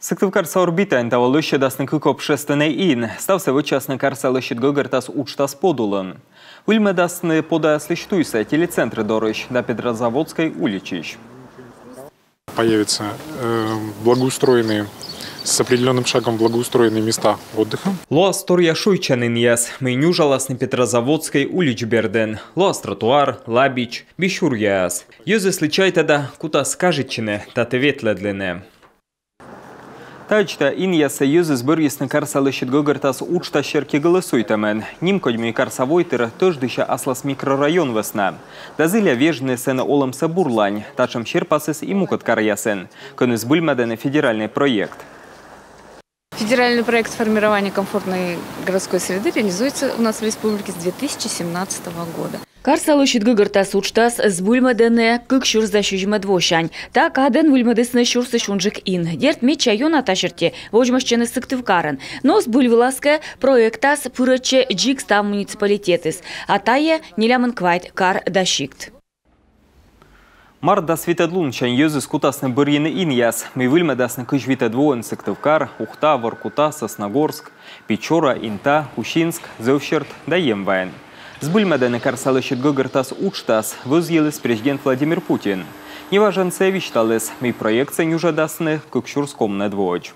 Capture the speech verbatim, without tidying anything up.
Сыктывкарса Орбитаын таво лӧсьӧдасны кык общественнӧй ин. Ставсӧ вӧчасны «Карса лӧсьыд гӧгӧртас» уджтас подулын. Выльмӧдасны подаяслысь туйсӧ телецентр дорысь да Петрозаводскӧй уличысь. Появятся э, благоустроенные, с определенным шагом благоустроенные места отдыха. Лоас торъя шойччан инъяс, мый нюжаласны Петрозаводскӧй улич бердын. Лоас тротуар, лабич, би сюръяяс. Йӧзыслы чайтӧ да кутас кажитчыны татӧ ветлӧдлыны. Таӧдз та инъяссӧ йӧзыс бӧрйисны «Карса лӧсьыд гӧгӧртас» уджтас серти гӧлӧсуйтӧмӧн. Нимкодь, мый карса войтыр тӧждысьӧ аслас микрорайон вӧсна. Да зіля вежны сэн олӧмсӧ бурлань. Татшӧм серпасыс и мукӧд каръясын, кӧні збыльмӧдӧны федеральнӧй проект. Федеральный проект формирования комфортной городской среды реализуется у нас в республике с две тысячи семнадцатого года. «Карса лӧсьыд гӧгӧртас» уджтас збыльмӧдӧны кык сюрс дас сизимӧд восянь. Та кадӧн выльмӧдісны сюрсысь унджык ин. Дерт, медся ёна та серти водзмӧстчӧны Сыктывкарын. Но збыль вылас кӧ, проектас пырӧдчӧ дзик став муниципалитетыс. А тайӧ нелямын квайт кар да сикт. Март дас витӧд лунсянь йӧзыс кутасны бӧрйыны инъяс, мый выльмӧдасны кызь витӧд воын Сыктывкар, Ухта, Воркута, Сосногорск, Печора, Инта, Усинск, Зӧвсьӧрт да Емваын. Збыльмӧдӧны «Карса лӧсьыд гӧгӧртас» уджтас вӧзйыліс президент Владимир Путин. Неважӧн сійӧ висьталіс, мый проектсӧ нюжӧдасны кык сюрс комынӧд воӧдз.